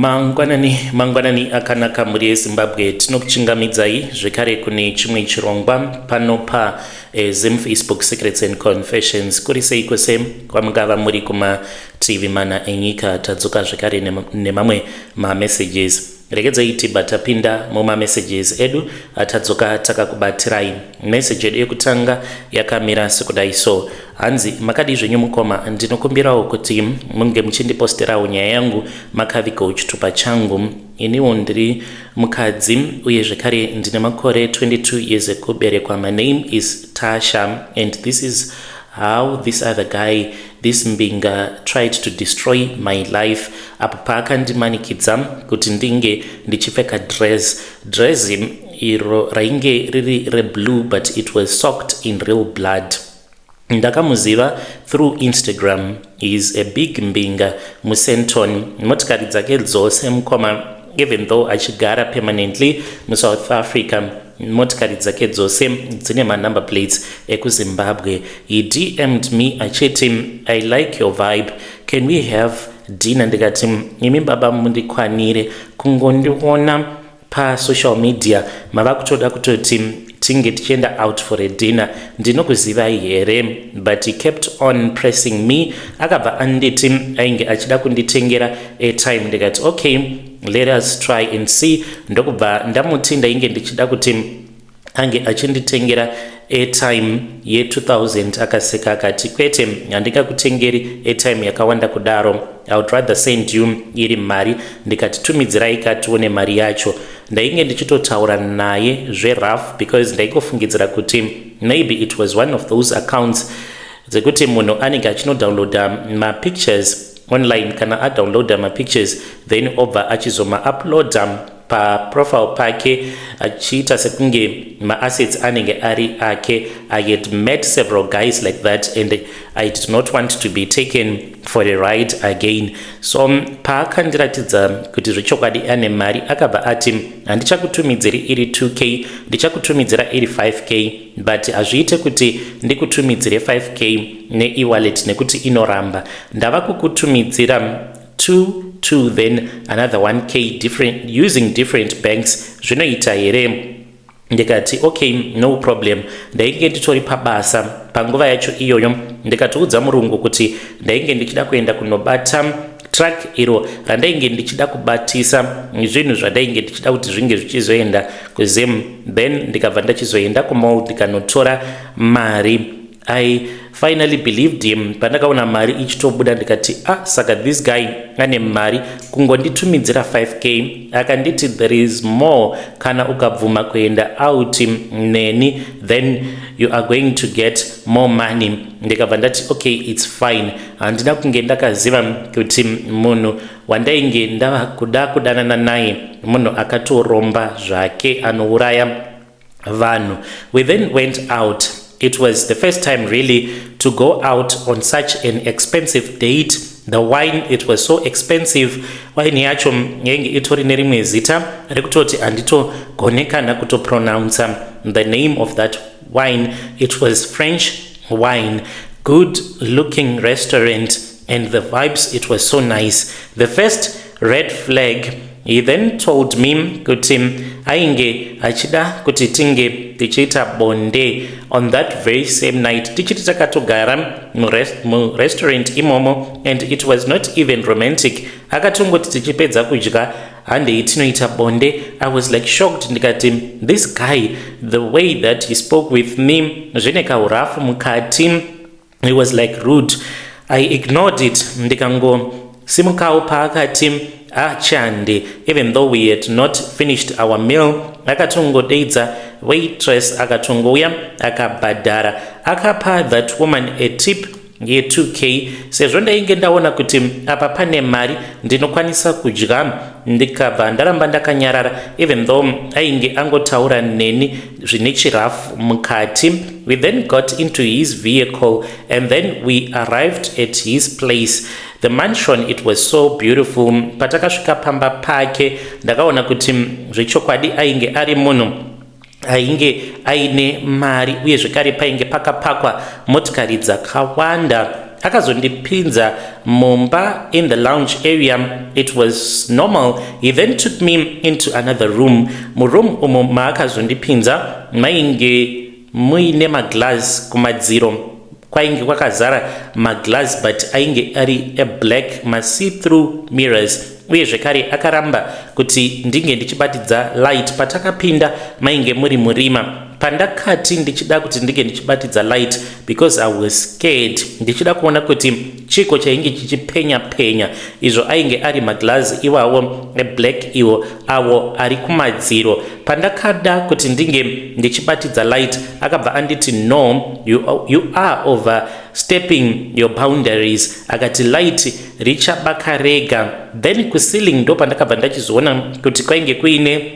Mangwanani, mangwanani akanaka mhuri yeZimbabwe. Tinokuchingamidzai zvekare kune chimwe chirongwa pano pa Zim Facebook Secrets and Confessions. Kuri sei kwese kwamungava muri kumativi mana enyika? Tadzoka zvekare nemamwe mamessages. Regedzai tibva tapinda mumamessages edu atadzoka takakubatirai. Message yedu yekutanga yakamira sekudai so. Hanzi, makadii zvenyu mukoma? Ndinokumbirawo kuti munge muchindiposterawo nyaya yangu makavigawo chitupa changu. Iniwo ndiri mukadzi uye zvekare ndine makore 22 years ekuberekwa. My name is Tasha and this is how this other guy, this mbinga, tried to destroy my life apo paakandimanikidza kuti ndinge ndichipfeka dress. Dress iro rainge riri reblue, but it was soaked in real blood. Ndakamuziva through Instagram. Is a big mbinga muSandton. Motikari dzake dzose, mukoma, even though achigara permanently muSouth Africa, motikari dzake dzose dzine manumber plates ekuZimbabwe. He DM'd me achiti, "I like your vibe, can we have dinner?" Ndikati, "Imi baba, mundikwanire. Kungondiona pasocial media mava kutoda kutoti tinge tichienda out for a dinner. Ndinokuzivai here?" But he kept on pressing me. Akabva anditi ainge achida kunditengera airtime. Ndikati, "Okay, let us try and see." Ndokubva ndamuti ndainge ndichida kuti ange achinditengera airtime ye2000. Akaseka akati, "Kwete, handingakutengeri airtime yakawanda kudaro. I would rather send you iri mari." Ndikati, "Tumidzirai katione mari yacho." Ndainge ndichitotaura naye zverough because ndaingofungidzira kuti maybe it was one of those accounts dzekuti munhu anenge achinodownloada mapictures online. Kana adownloada mapictures, then obva achizomauploada paprofile pake achiita sekunge maassets anenge ari ake. I had met several guys like that and I did not want to be taken for a ride again. So paakandiratidza kuti zvechokwadi ane mari, akabva ati, "Handichakutumidziri iri 2K, ndichakutumidzira iri 5K, but hazviite kuti ndikutumidzire 5K neewallet nekuti inoramba. Ndava kukutumidzira 2 2, then another 1K different, using different banks. Zvinoita here?" Ndikati, "Okay, no problem." Ndainge nditori pabasa panguva yacho iyoyo. Ndikatoudza murungu kuti ndainge ndichida kuenda kunobata truck iro randainge ndichida kubatisa zvinhu zvandainge ndichida kuti zvinge zvichizoenda kuZim. Then ndikabva ndachizoenda kumall ndikanotora mari. I finally believed him pandakaona mari ichitobuda. Ndikati, "Ah, saka this guy ane mari, kungonditumidzira 5K." Akanditi, "There is more. Kana ukabvuma kuenda out neni, then you are going to get more money." Ndikabva ndati, "Okay, it's fine." Handina kunge ndakaziva kuti munhu wandainge ndava kuda kudanana naye munhu akatoromba zvake, anouraya vanhu. We then went out. It was the first time really to go out on such an expensive date. The wine, it was so expensive. Wine yacho yainge itori nerimwe zita rekutoti handitogone kana kutopronounca the name of that wine. It was French wine. Good looking restaurant and the vibes, it was so nice. The first red flag: he then told me kuti ainge achida kuti tinge tichiita bonde on that very same night, tichiti takatogara murestaurant imomo. And it was not even romantic. Akatongoti tichipedza kudya, "Handei tinoita bonde." I was like shocked. Ndikati, "This guy, the way that he spoke with me, zvine kaurough mukati." He was like rude. I ignored it. Ndikangosimukawo paakati achande. Even though we had not finished our meal, akatongodeidza waitress, akatongouya, akabhadhara, akapa that woman a tip ye2K. Sezvo ndainge ndaona kuti apa pane mari, ndinokwanisa kudya, ndikabva ndaramba ndakanyarara, even though ainge angotaura neni zvine chirough mukati. We then got into his vehicle and then we arrived at his place, the mansion. It was so beautiful. Patakasvika pamba pake, ndakaona kuti zvechokwadi ainge ari munhu ainge aine mari, uye zvekare painge pakapakwa motikari dzakawanda. Akazondipinza mumba in the lounge area. It was normal. He then took me into another room. Muroom umo maakazondipinza mainge muine maglass kumadziro, kwainge kwakazara maglass, but ainge ari eblack, masee through mirrors. Uye zvekare akaramba kuti ndinge ndichibatidza light. Patakapinda mainge muri murima. Pandakati ndichida kuti ndinge ndichibatidza light, because I was scared, ndichida kuona kuti chiko chainge chichipenya penya izvo, ainge ari maglazi iwawo eblack, iwo awo ari kumadziro. Pandakada kuti ndinge ndichibatidza light, akabva anditi, "No, you are overstepping your boundaries." Akati light richabaka rega. Then kuceiling ndo pandakabva ndachizoona kuti kwainge kuine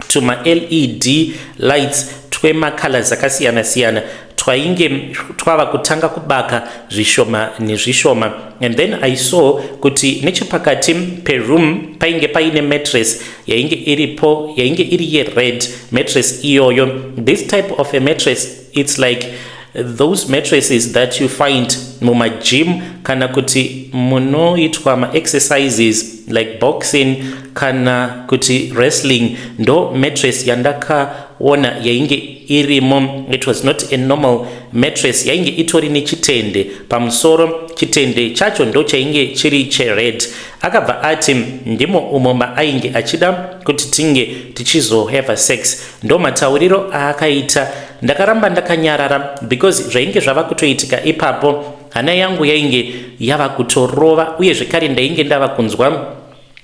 tuma-LED lights twemacolors akasiyana-siyana twainge twava kutanga kubaka zvishoma nezvishoma. And then I saw kuti nechepakati peroom painge paine mattress yainge iripo, yainge iri yered mattress iyoyo. This type of a mattress, it's like those mattresses that you find mumagym kana kuti munoitwa maexercises like boxing kana kuti wrestling. Ndo mattress yandakaona yainge irimo. It was not a normal mattress, yainge itori nechitende pamusoro. Chitende chacho ndo chainge chiri chered. Akabva ati ndimo umo maainge achida kuti tinge tichizohave sex. Ndo matauriro aakaita. Ndakaramba ndakanyarara because zvainge zvava kutoitika ipapo, hana yangu yainge yava kutorova, uye zvekare ndainge ndava kunzwa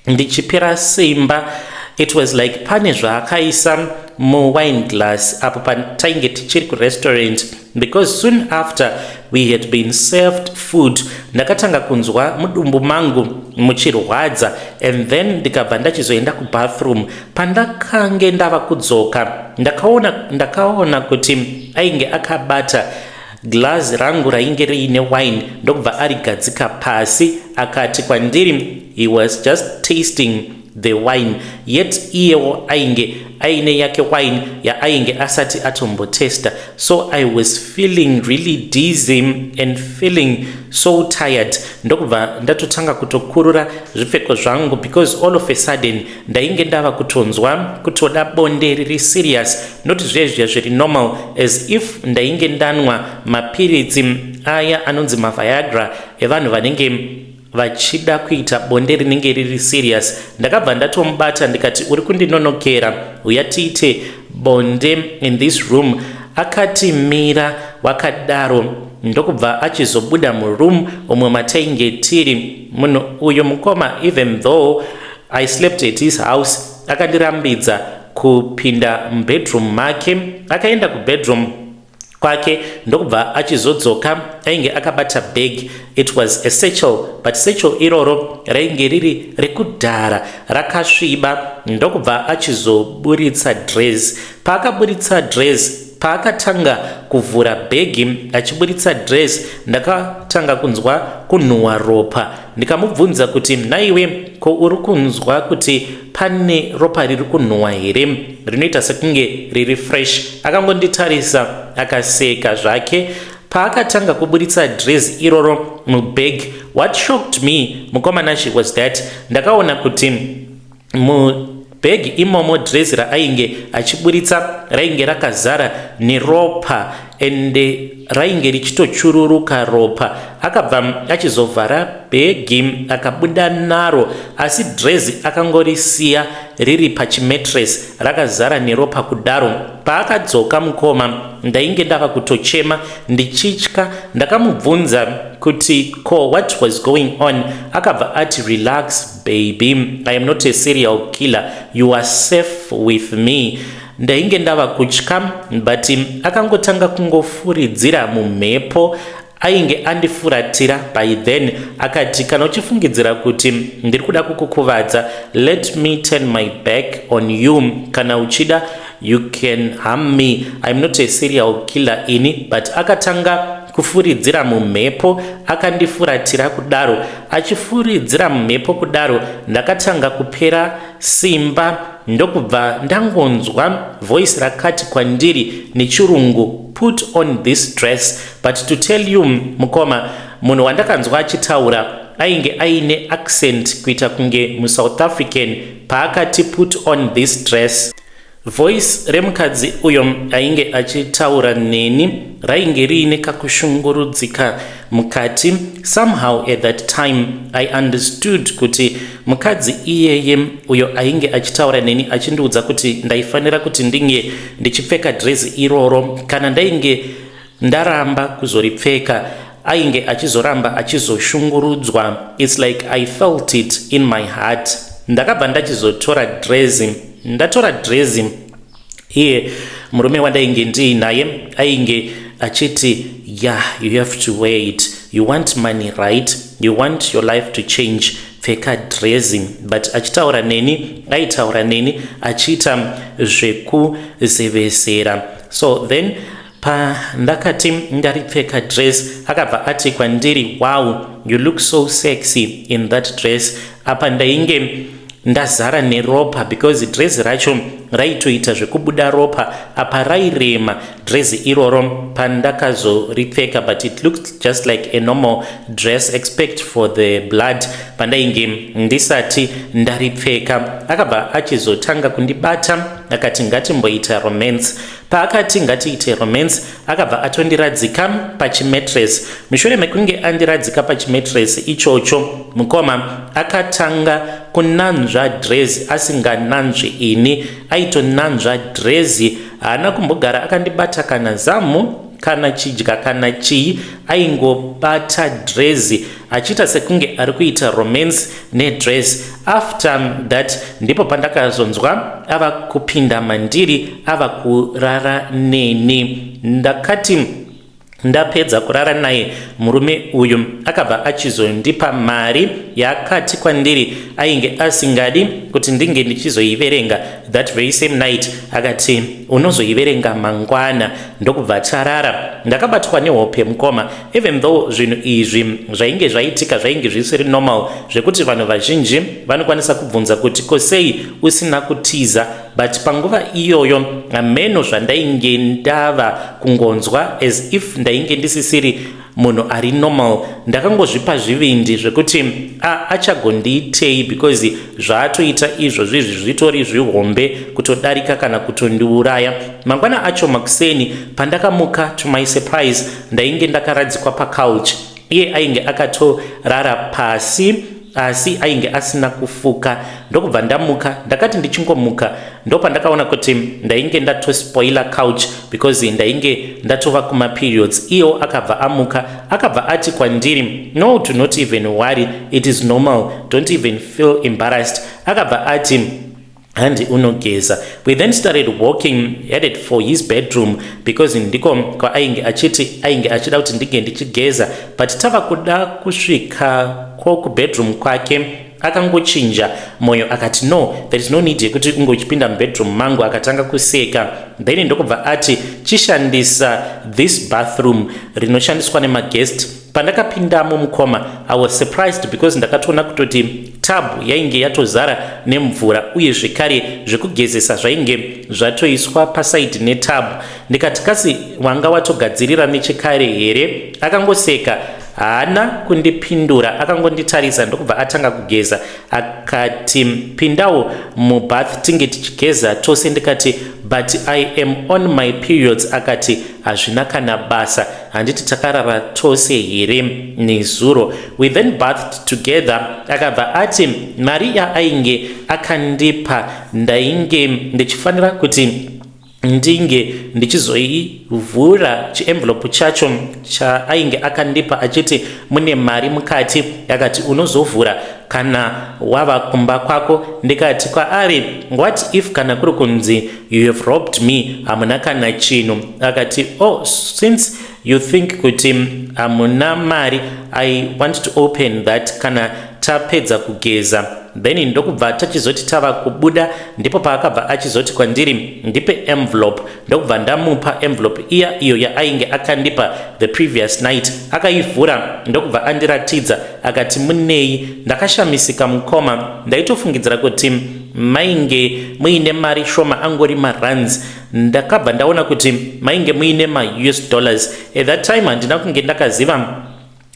ndichipera simba. It was like pane zvaakaisa muwine glass apo patainge tichiri kurestaurant, because soon after we had been served food, ndakatanga kunzwa mudumbu mangu muchirwadza, and then ndikabva ndachizoenda kubathroom. Pandakange ndava kudzoka, ndakaona kuti ainge akabata glass rangu rainge riine wine, ndokubva arigadzika pasi. Akati kwandiri he was just tasting the wine, yet iyewo ainge aine yake wine yaainge asati atombotesta. So I was feeling really dizzy and feeling so tired, ndokubva ndatotanga kutokurura zvipfeko zvangu, because all of a sudden ndainge ndava kutonzwa kutoda bonde riri serious, not zviya zviya zviri normal, as if ndainge ndanwa mapiritsi aya anonzi maViagra evanhu vanenge vachida kuita bonde rinenge riri serious. Ndakabva ndatomubata ndikati, "Uri kundinonokera, uya tiite bonde in this room." Akati, "Mira wakadaro," ndokubva achizobuda muroom umwe matainge tiri. Munhu uyu, mukoma, even though I slept at his house, akandirambidza kupinda mubedroom make. Akaenda kubedroom kwake, ndokubva achizodzoka ainge akabata bag. It was a satchel, but satchel iroro rainge riri rekudhara, rakasviba. Ndokubva achizoburitsa dress. Paakaburitsa dress, paakatanga kuvhura bhegi achiburitsa dress, ndakatanga kunzwa kunhuhwa ropa. Ndikamubvunza kuti, "Naiwe, ko uri kunzwa kuti pane ropa riri kunhuhwa here, rinoita sekunge riri fresh?" Akangonditarisa, akaseka zvake. Paakatanga kuburitsa dress iroro mubag, what shocked me, mukomanashi, was that ndakaona kuti mubhegi imomo dress raainge achiburitsa rainge rakazara neropa, ende rainge richitochururuka ropa. Akabva achizovhara bhegi, akabuda naro, asi dress akangorisiya riri pachimattress rakazara neropa kudaro. Paakadzoka, mukoma, ndainge ndava kutochema ndichitya. Ndakamubvunza kuti ko what was going on. Akabva ati, "Relax, baby, I am not a serial killer. You are safe with me." Ndainge ndava kutya, but akangotanga kungofuridzira mumhepo. Ainge andifuratira by then. Akati, "Kana uchifungidzira kuti ndiri kuda kukukuvadza, let me turn my back on you. Kana uchida, you can harm me. I'm not a serial killer ini." But akatanga kufuridzira mumhepo, akandifuratira kudaro. Achifuridzira mumhepo kudaro, ndakatanga kupera simba, ndokubva ndangonzwa voice rakati kwandiri nechirungu, "Put on this dress." But to tell you, mukoma, munhu wandakanzwa achitaura ainge aine accent kuita kunge muSouth African. Paakati, "Put on this dress," voice remukadzi uyo ainge achitaura neni rainge riine kakushungurudzika mukati. Somehow at that time I understood kuti mukadzi iyeye uyo ainge achitaura neni achindiudza kuti ndaifanira kuti ndinge ndichipfeka dhirezi iroro, kana ndainge ndaramba kuzoripfeka, ainge achizoramba achizoshungurudzwa. It's like I felt it in my heart. Ndakabva ndachizotora dhirezi. Ndatora dhirezi, iye murume wandainge ndiinaye ainge achiti, "Yeah, you have to wear it. You want money, right? You want your life to change. Pfeka dhirezi." But achitaura neni, aitaura neni achiita zvekuzevezera. So then pandakati ndaripfeka dress, akabva ati kwandiri, "Wow, you look so sexy in that dress." Apa ndainge ndazara neropa because dress racho raitoita zvekubuda ropa. Apa rairema dress iroro pandakazoripfeka, but it looked just like a normal dress except for the blood. Pandainge ndisati ndaripfeka, akabva achizotanga kundibata, akati, "Ngatimboita romance." Paakati, "Ngatiite romance," akabva atondiradzika pachimattress. Mushure mekunge andiradzika pachimattress ichocho, mukoma, akatanga kunanzva dhirezi asingananzvi ini, aitonanzva dhirezi. Haana kumbogara akandibata kana zamu, kana chidya, kana chii. Aingobata dhirezi achiita sekunge ari kuita romance nedress. After that ndipo pandakazonzwa ava kupinda mandiri, ava kurara neni. Ndakati ndapedza kurara naye murume uyu, akabva achizondipa mari yaakati kwandiri ainge asingadi kuti ndinge ndichizoiverenga that very same night. Akati, "Unozoiverenga mangwana." Ndokubva tarara. Ndakabatwa nehope, mukoma. Even though zvinhu izvi zvainge zvaitika zvainge zvisiri normal, zvekuti vanhu vazhinji vanokwanisa kubvunza kuti, "Kosei usina kutiza?" But panguva iyoyo hameno zvandainge ndava kungonzwa, as if ndainge ndisisiri munhu ari normal. Ndakangozvipa zvivindi zvekuti achagondiitei? Because zvaatoita izvozvo izvi zvitori zvihombe kutodarika kana kutondiuraya. Mangwana acho makuseni pandakamuka, to my surprise ndainge ndakaradzikwa pacouch. Iye ainge akatorara pasi, asi ainge asina kufuka. Ndokubva ndamuka. Ndakati ndichingomuka, ndopandakaona kuti ndainge ndatospoila couch because ndainge ndatova kumaperiods. Iyewo akabva amuka, akabva ati kwandiri, "No, do not even worry, it is normal. Don't even feel embarrassed." Akabva ati, "Handi unogeza." We then started walking, headed for his bedroom, because ndiko kwaainge achiti ainge achida kuti ndinge ndichigeza. But tava kuda kusvika kubedroom kwake, akangochinja mwoyo, akati, "No, there is no need yekuti unge uchipinda mubedroom mangu." Akatanga kuseka, then ndokubva ati, "Chishandisa this bathroom rinoshandiswa nemaguest." Pandakapindamo, mukoma, I was surprised because ndakatoona kutoti tub yainge yatozara nemvura, uye zvekare zvekugezesa zvainge zvatoiswa pasaidi netub. Ndikati, "Kasi wanga watogadzirira nechekare here?" Akangoseka, haana kundipindura, akangonditarisa, ndokubva atanga kugeza. Akati, "Pindawo mubath tinge tichigeza tose." Ndikati, "But I am on my periods." Akati, "Hazvina kana basa, handiti takarara tose here nezuro?" We then bathed together. Akabva ati mari yaainge akandipa ndainge ndichifanira kuti ndinge ndichizoivhura chienvelope chacho chaainge akandipa, achiti mune mari mukati. Akati, "Unozovhura kana wava kumba kwako." Ndikati kwaari, "What if kana kuri kunzi you have robbed me, hamuna kana chinhu?" Akati, "Oh, since you think kuti hamuna mari, I want to open that kana tapedza kugeza." Then ndokubva tachizoti tava kubuda, ndipo paakabva achizoti kwandiri, "Ndipe envelope." Ndokubva ndamupa envelope iya iyo yaainge akandipa the previous night. Akaivhura, ndokubva andiratidza, akati, "Munei?" Ndakashamisika, mukoma. Ndaitofungidzira kuti Mainge muine mari shoma, angori marands. Ndakabva ndaona kuti mainge muine maUS dollars. At that time handina kunge ndakaziva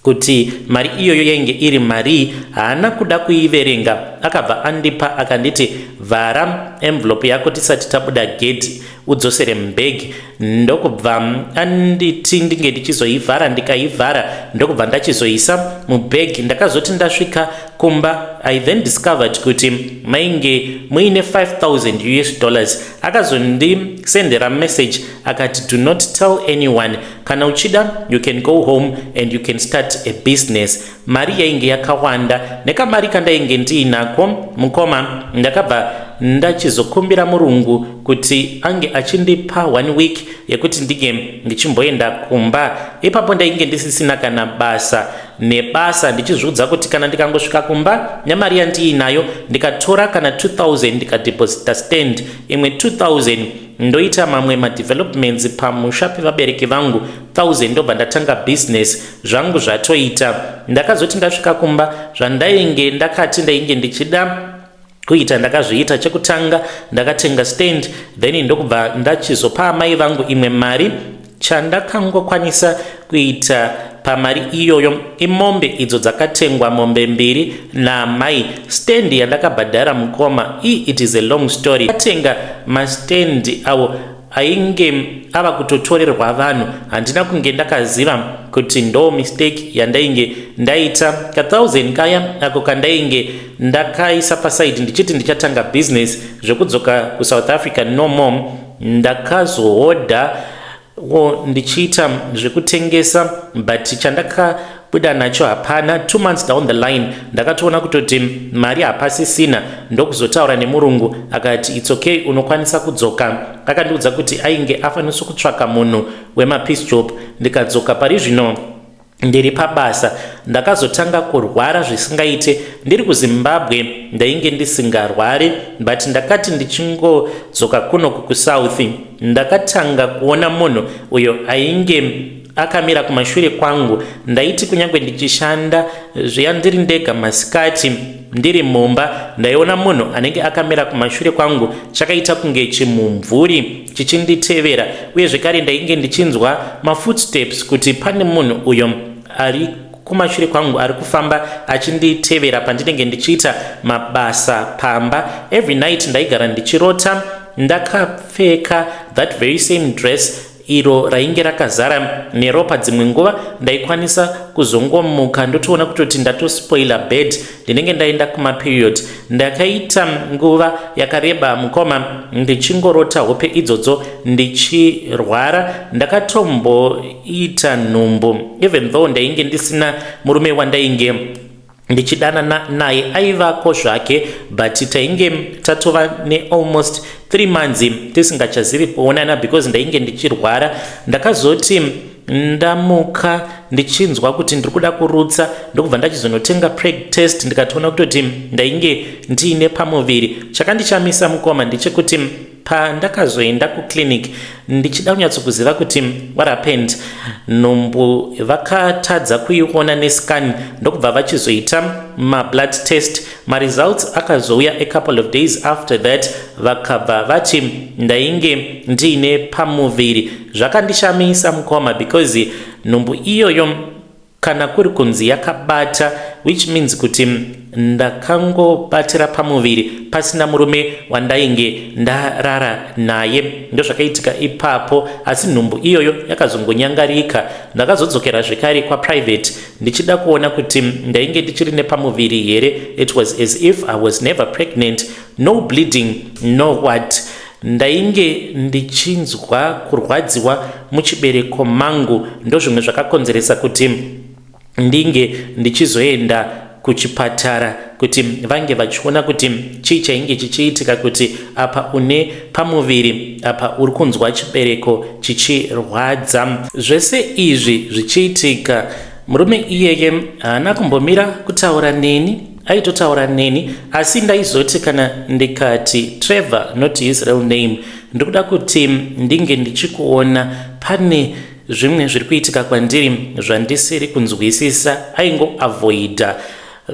kuti mari iyoyo yainge iri marii. Haana kuda kuiverenga, akabva andipa akanditi, "Vhara envelope yako tisati tabuda gate, udzosere mubhegi." Ndokubva anditi ndinge ndichizoivhara. Ndikaivhara, ndokubva ndachizoisa mubhegi. Ndakazoti ndasvika kumba, I then discovered kuti mainge muine 5000 US dollars. Akazondisendera message akati, "Do not tell anyone. Kana uchida, you can go home and you can start a business." Mari yainge yakawanda. Nekamari kandainge ndiinako, mukoma, ndakabva ndachizokumbira murungu kuti ange achindipa one week yekuti ndinge ndichimboenda kumba. Ipapo ndainge ndisisina kana basa nebasa, ndichizviudza kuti kana ndikangosvika kumba nemari yandiinayo, ndikatora kana 2000 ndikadeposita stand, imwe 2000 ndoita mamwe madevelopments pamusha pevabereki vangu, 1000 ndobva ndatanga business zvangu, zvatoita. Ndakazoti ndasvika kumba, zvandainge ndakati ndainge ndichida kuita ndakazviita. Chekutanga ndakatenga stand, then ndokubva ndachizopa amai vangu imwe mari. Chandakangokwanisa kuita pamari iyoyo imombe idzo dzakatengwa, mombe mbiri namai. Stand yandakabhadhara, mukoma, it is a long story. Atenga mastendi avo ainge ava kutotorerwa vanhu. Handina kunge ndakaziva kuti ndo mistake yandainge ndaita. Ka1000 kaya ako kandainge ndakaisa paside ndichiti ndichatanga business, zvekudzoka kuSouth Africa no more. Ndakazohodha wo ndichiita zvekutengesa, but chandakabuda nacho hapana. 2 months down the line ndakatoona kutoti mari hapasisina, ndokuzotaura nemurungu akati, "It's okay, unokwanisa kudzoka." Akandiudza kuti ainge afanisa kutsvaka munhu wemapiece job. Ndikadzoka. Pari zvino ndiri pabasa. Ndakazotanga kurwara zvisingaite. Ndiri kuZimbabwe ndainge ndisingarwari, but ndakati ndichingodzoka kunoku kuSouth, ndakatanga kuona munhu uyo ainge akamira kumashure kwangu. Ndaiti kunyange ndichishanda zviya ndiri ndega masikati, ndiri mumba, ndaiona munhu anenge akamira kumashure kwangu, chakaita kunge chimumvuri chichinditevera. Uye zvekare ndainge ndichinzwa mafootsteps kuti pane munhu uyo ari kumashure kwangu ari kufamba achinditevera pandinenge ndichiita mabasa pamba. Every night ndaigara ndichirota ndakapfeka that very same dress iro rainge rakazara neropa. Dzimwe nguva ndaikwanisa kuzongomuka ndotoona kutoti ndatospoila bed, ndinenge ndaenda kumaperiod. Ndakaita nguva yakareba, mukoma, ndichingorota hope idzodzo ndichirwara. Ndakatomboita nhumbu even though ndainge ndisina murume wandainge ndichidanana naye. Aivako zvake, but tainge tatova nealmost 3 months tisingachazivi kuonana because ndainge ndichirwara. Ndakazoti ndamuka ndichinzwa kuti ndiri kuda kurutsa, ndokubva ndachizonotenga preg test, ndikatoona kutoti ndainge ndiine pamuviri. Chakandishamisa, mukoma, ndechekuti pandakazoenda kuclinic ndichida kunyatsokuziva kuti what happened, nhumbu vakatadza kuiona nescan, ndokubva vachizoita mablood test. Maresults akazouya a couple of days after that, vakabva vati ndainge ndiine pamuviri. Zvakandishamisa, mukoma, because nhumbu iyoyo kana kuri kunzi yakabata, which means kuti ndakangobatira pamuviri pasina murume wandainge ndarara naye. Ndozvakaitika ipapo, asi nhumbu iyoyo yakazongonyangarika. Ndakazodzokera zvekare kwaprivate ndichida kuona kuti ndainge ndichiri nepamuviri here. It was as if I was never pregnant, no bleeding, no what. Ndainge ndichinzwa kurwadziwa muchibereko mangu, ndozvimwe zvakakonzeresa kuti ndinge ndichizoenda kuchipatara kuti vange vachiona kuti chii chainge chichiitika, kuti apa une pamuviri, apa uri kunzwa chibereko chichirwadza. Zvese izvi zvichiitika, murume iyeye haana kumbomira kutaura neni. Aitotaura neni, asi ndaizoti kana ndikati, "Trevor," not his real name, "ndikuda kuti ndinge ndichikuona, pane zvimwe zviri kuitika kwandiri zvandisiri kunzwisisa," aingoavoida.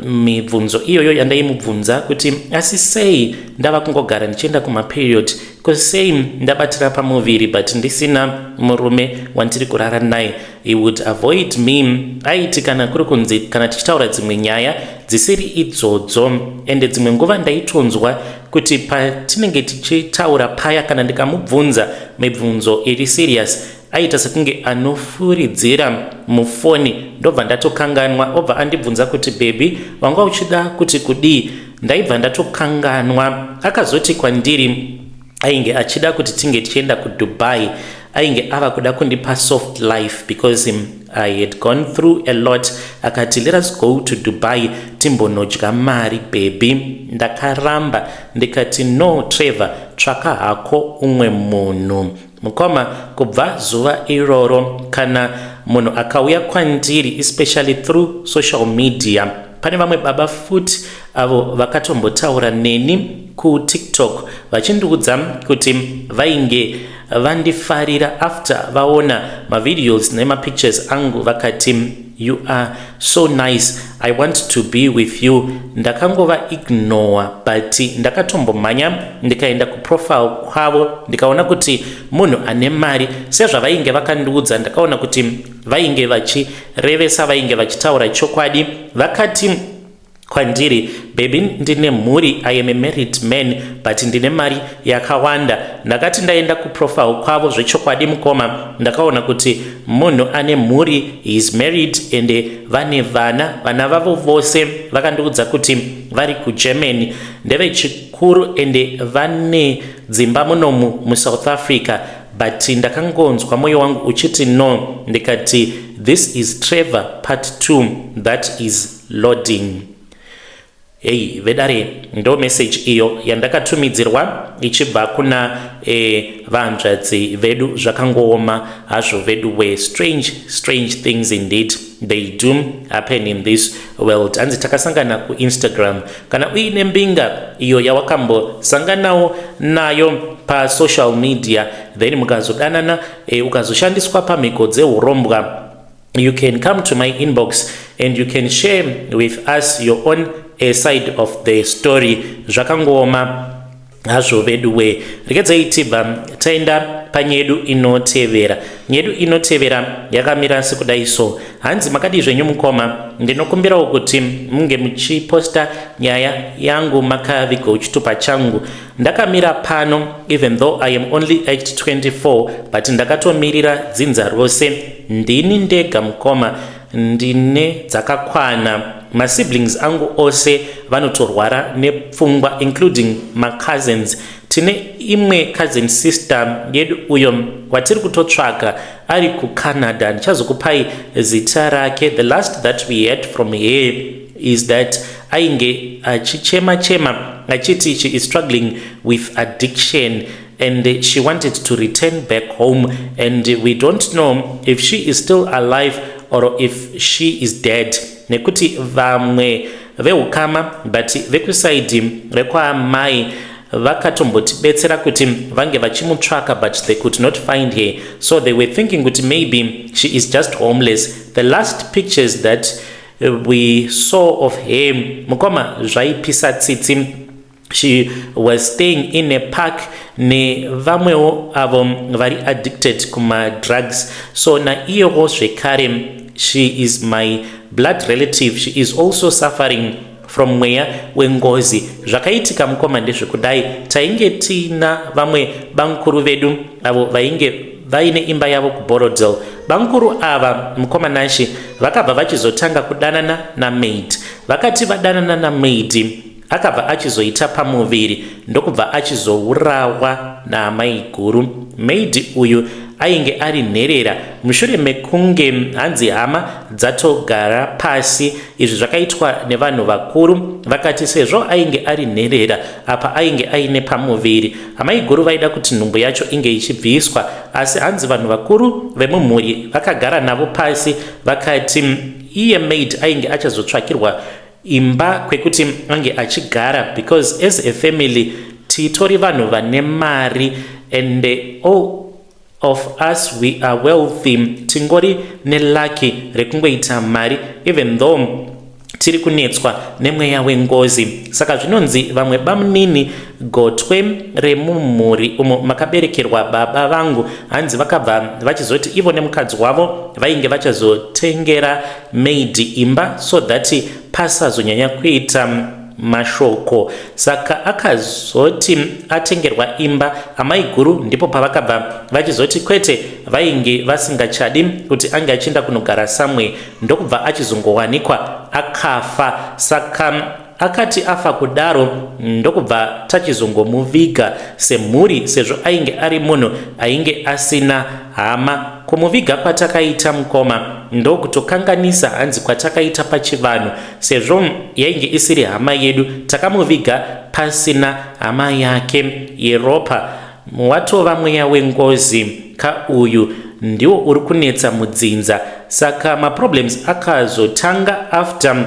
Mibvunzo iyoyo yandaimubvunza kuti asi sei ndava kungogara ndichienda kumaperiod, ko sei ndabatira pamuviri but ndisina murume wandiri kurara naye, he would avoid me. Aiti kana kuri kunzi kana tichitaura dzimwe nyaya dzisiri idzodzo, ende dzimwe nguva ndaitonzwa kuti patinenge tichitaura paya, kana ndikamubvunza mibvunzo iri serious, aita sekunge anofuridzira mufoni, ndobva ndatokanganwa. Obva andibvunza kuti, "Baby, wanga uchida kuti kudii?" Ndaibva ndatokanganwa. Akazoti kwandiri ainge achida kuti tinge tichienda kuDubai. Ainge ava kuda kundipa soft life because I had gone through a lot. Akati, "Let us go to Dubai, timbonodya mari, baby." Ndakaramba ndikati, "No, Trevor, tsvaka hako umwe munhu." Mukoma, kubva zuva iroro, kana munhu akauya kwandiri, especially through social media, pane vamwe baba futi avo vakatombotaura neni kuTikTok vachindiudza kuti vainge vandifarira after vaona mavideos nemapictures angu. Vakati, "You are so nice, I want to be with you." Ndakangova ignore, but ndakatombomhanya ndikaenda kuprofile kwavo, ndikaona kuti munhu ane mari sezvavainge vakandiudza. Ndakaona kuti vainge vachirevesa, vainge vachitaura chokwadi. Vakati kwandiri, "Baby, ndine mhuri, I am a married man, but ndine mari yakawanda." Ndakati ndaenda kuprofile kwavo, zvechokwadi mukoma, ndakaona kuti munhu ane mhuri, is married and vane vana. Vana vavo vose vakandiudza kuti vari kuGermany, ndevechikuru, ende vane dzimba munomu muSouth Africa. But ndakangonzwa mwoyo wangu uchiti no. Ndikati, "This is Trevor part 2 that is loading." Hei vedare, ndo message iyo yandakatumidzirwa ichibva kuna vanzvadzi vedu. Zvakangooma hazvo vedu we. Strange, strange things indeed, they do happen in this world. Hanzi takasangana kuInstagram. Kana uine mbinga iyo yawakambosanganawo nayo pasocial media, then mukazodanana, ukazoshandiswa pamhiko dzeurombwa, you can come to my inbox and you can share with us your own side of the story. Zvakangooma hazvo vedu we. Regedzai tibva taenda panyedu inotevera. Nyedu inotevera yakamira sekudai so. Hanzi, "Makadii zvenyu mukoma? Ndinokumbirawo kuti munge muchiposta nyaya yangu makaviga chitupa changu. Ndakamira pano, even though I am only aged 24, but ndakatomirira dzinza rose. Ndini ndega mukoma ndine dzakakwana. Masiblings angu ose vanotorwara nepfungwa, including macousins. Tine imwe cousin sister yedu uyo watiri kutotsvaga ari kuCanada. Ndichazokupai zita rake. The last that we heard from her is that ainge achichema chema achiti she is struggling with addiction and she wanted to return back home, and we don't know if she is still alive or if she is dead, nekuti vamwe veukama, but vekuside rekwaamai, vakatombotibetsera kuti vange vachimutsvaka, but they could not find her, so they were thinking kuti maybe she is just homeless. The last pictures that we saw of her, mukoma, zvaipisa tsitsi. She was staying in a park nevamwewo avo vari addicted kumadrugs. So naiyewo zvekare, she is my blood relative, she is also suffering from mweya wengozi. Zvakaitika mukoma ndezvekudai: tainge tiina vamwe bamukuru vedu avo vainge vaine imba yavo kuBorrowdale. Bamukuru ava, mukoma Nashi, vakabva vachizotanga kudanana namaid. Vakati vadanana namaid, akabva achizoita pamuviri, ndokubva achizourawa naamai guru. Maid uyu ainge ari nherera. Mushure mekunge hanzi hama dzatogara pasi, izvi zvakaitwa nevanhu vakuru, vakati sezvo ainge ari nherera, apa ainge aine pamuviri, amai guru vaida kuti nhumbu yacho inge ichibviswa. Asi hanzi vanhu vakuru vemumhuri vakagara navo pasi, vakati iye maid ainge achazotsvakirwa imba kwekuti ange achigara, because as a family titori vanhu vane mari and all of us, we are wealthy. Tingori nelucky rekungoita mari, even though Tiri kunetswa nemweya wengozi. Saka zvinonzi vamwe bamunini gotwe remumhuri umo makaberekerwa baba vangu hanzi vakabva vachizoti ivo nemukadzi wavo vainge vachazotengera maid imba so that pasazonyanya kuita mashoko. Saka akazoti atengerwa imba amaiguru ndipo pavakabva vachizoti kwete, vainge vasingachadi kuti ange achienda kunogara somewhere, ndokubva achizongowanikwa akafa. Saka akati afa kudaro ndokubva tachizongomuviga semhuri, sezvo ainge ari munhu ainge asina hama. Kumuviga kwatakaita, mukoma, ndokutokanganisa hanzi kwatakaita pachivanhu, sezvo yainge isiri hama yedu. Takamuviga pasina hama yake yeropa. Watova mweya wengozi ka uyu, ndiwo uri kunetsa mudzinza. Saka maproblems akazotanga after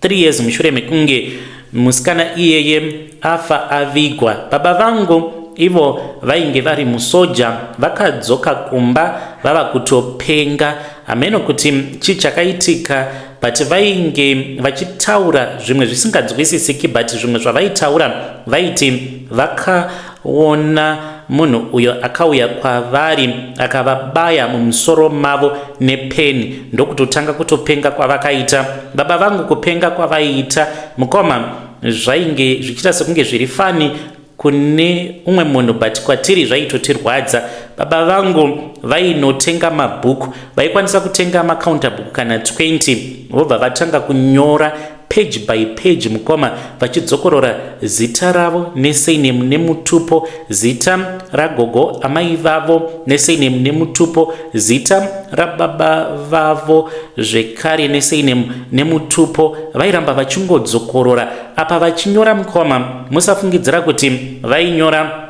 3 years mushure mekunge musikana iyeye afa avigwa. Baba vangu ivo vainge vari musoja vakadzoka kumba vava kutopenga. Hameno kuti chii chakaitika, but vainge vachitaura zvimwe zvisinganzwisisiki, but zvimwe zvavaitaura vaiti vakaona munhu uyo akauya kwavari akavabaya mumusoro mavo nepeni, ndokutotanga kutopenga kwavakaita. Baba vangu kupenga kwavaiita, mukoma, zvainge zvichiita sekunge zviri funny kune umwe munhu, but kwatiri zvaitotirwadza. Baba vangu vainotenga mabhuku, vaikwanisa kutenga macounter book kana 20, vobva vatanga kunyora page by page, mukoma, vachidzokorora zita ravo nesurname nemutupo, zita ragogo amai vavo nesurname nemutupo, zita rababa vavo zvekare nesurname nemutupo. Vairamba vachingodzokorora apa vachinyora. Mukoma, musafungidzira kuti vainyora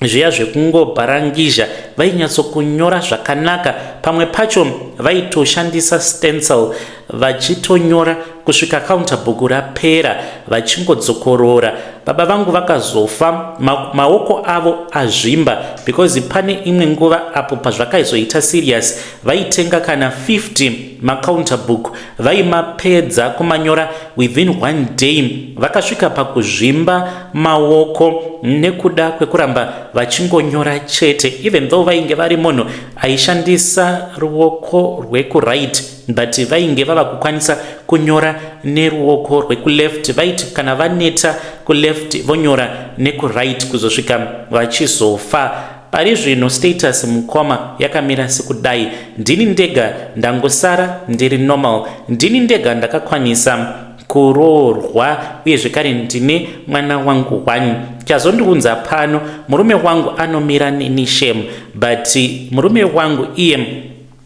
zviya zvekungobharangizha, vainyatsokunyora zvakanaka. Pamwe pacho vaitoshandisa stencil vachitonyora kusvika counter book rapera, vachingodzokorora. Baba vangu vakazofa maoko avo azvimba, because pane imwe nguva apo pazvakaizoita serious, vaitenga kana 50 macounter book, vaimapedza kumanyora within one day. Vakasvika pakuzvimba maoko nekuda kwekuramba vachingonyora chete. Even though vainge vari munhu aishandisa ruoko rwekuright, but vainge vava kukwanisa kunyora neruoko rwekuleft. Vaiti kana vaneta kuleft, vonyora nekuright kuzosvika vachizofa. Pari zvino status, mukoma, yakamira sekudai: ndini ndega ndangosara ndiri normal, ndini ndega ndakakwanisa kuroorwa, uye zvekare ndine mwana wangu one. Chazondiunza pano, murume wangu anomira neni shame, but murume wangu iye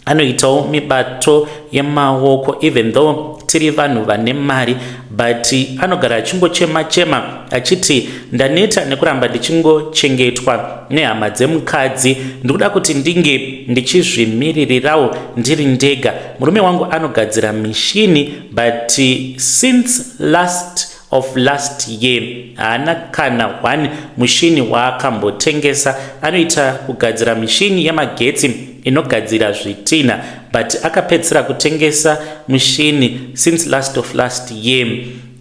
anoitawo mibato yemaoko. Even though tiri vanhu vane mari, but anogara achingochema chema achiti, "Ndaneta nekuramba ndichingochengetwa nehama dzemukadzi, ndikuda kuti ndinge ndichizvimiririrawo ndiri ndega." Murume wangu anogadzira mishini, but since last of last year haana kana one mushini waakambotengesa. Anoita kugadzira mishini yemagetsi inogadzira zvitina, but akapedzisira kutengesa mushini since last of last year.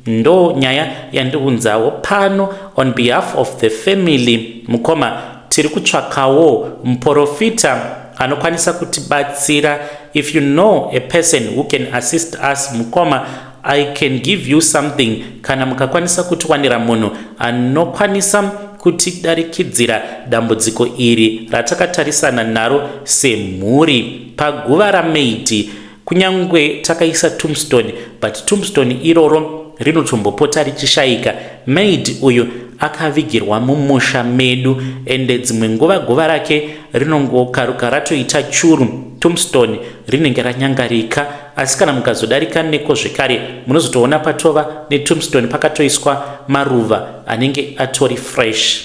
Ndo nyaya yandiunzawo pano on behalf of the family. Mukoma, tiri kutsvakawo muprofita anokwanisa kutibatsira. If you know a person who can assist us, mukoma, I can give you something kana mukakwanisa kutiwanira munhu anokwanisa kutidarikidzira dambudziko iri ratakatarisana naro semhuri. Paguva ramaid, kunyange takaisa tombstone, but tombstone iroro rinotombopota richishayika. Maid uyu akavigirwa mumusha medu, ende dzimwe nguva guva rake rinongokaruka ratoita churu, tombstone rinenge ranyangarika. Asi kana mukazodarika neko zvekare, munozotoona patova netombstone, pakatoiswa maruva anenge atori fresh.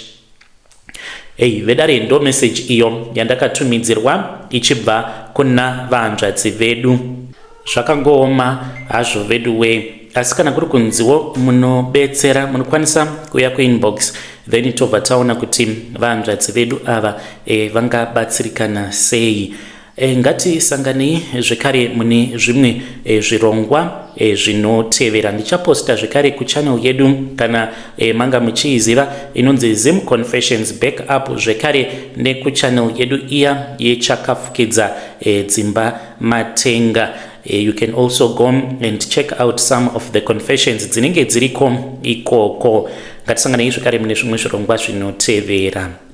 Ei vedare, ndo meseji iyo yandakatumidzirwa ichibva kuna vahanzvadzi vedu. Zvakangooma hazvo vedu we, asi kana kuri kunziwo munobetsera, munokwanisa kuuya kuinbox, then tobva taona kuti vahanzvadzi vedu ava vangabatsirikana sei. Ngatisanganei zvekare mune zvimwe zvirongwa zvinotevera. Ndichaposta zvekare kuchannel yedu kana manga muchiiziva inonzi Zim Confessions Back Up, zvekare nekuchannel yedu iya yechakafukidza dzimba matenga. You can also go and check out some of the confessions dzinenge dziriko ikoko. Ngatisanganei zvekare mune zvimwe zvirongwa zvinotevera.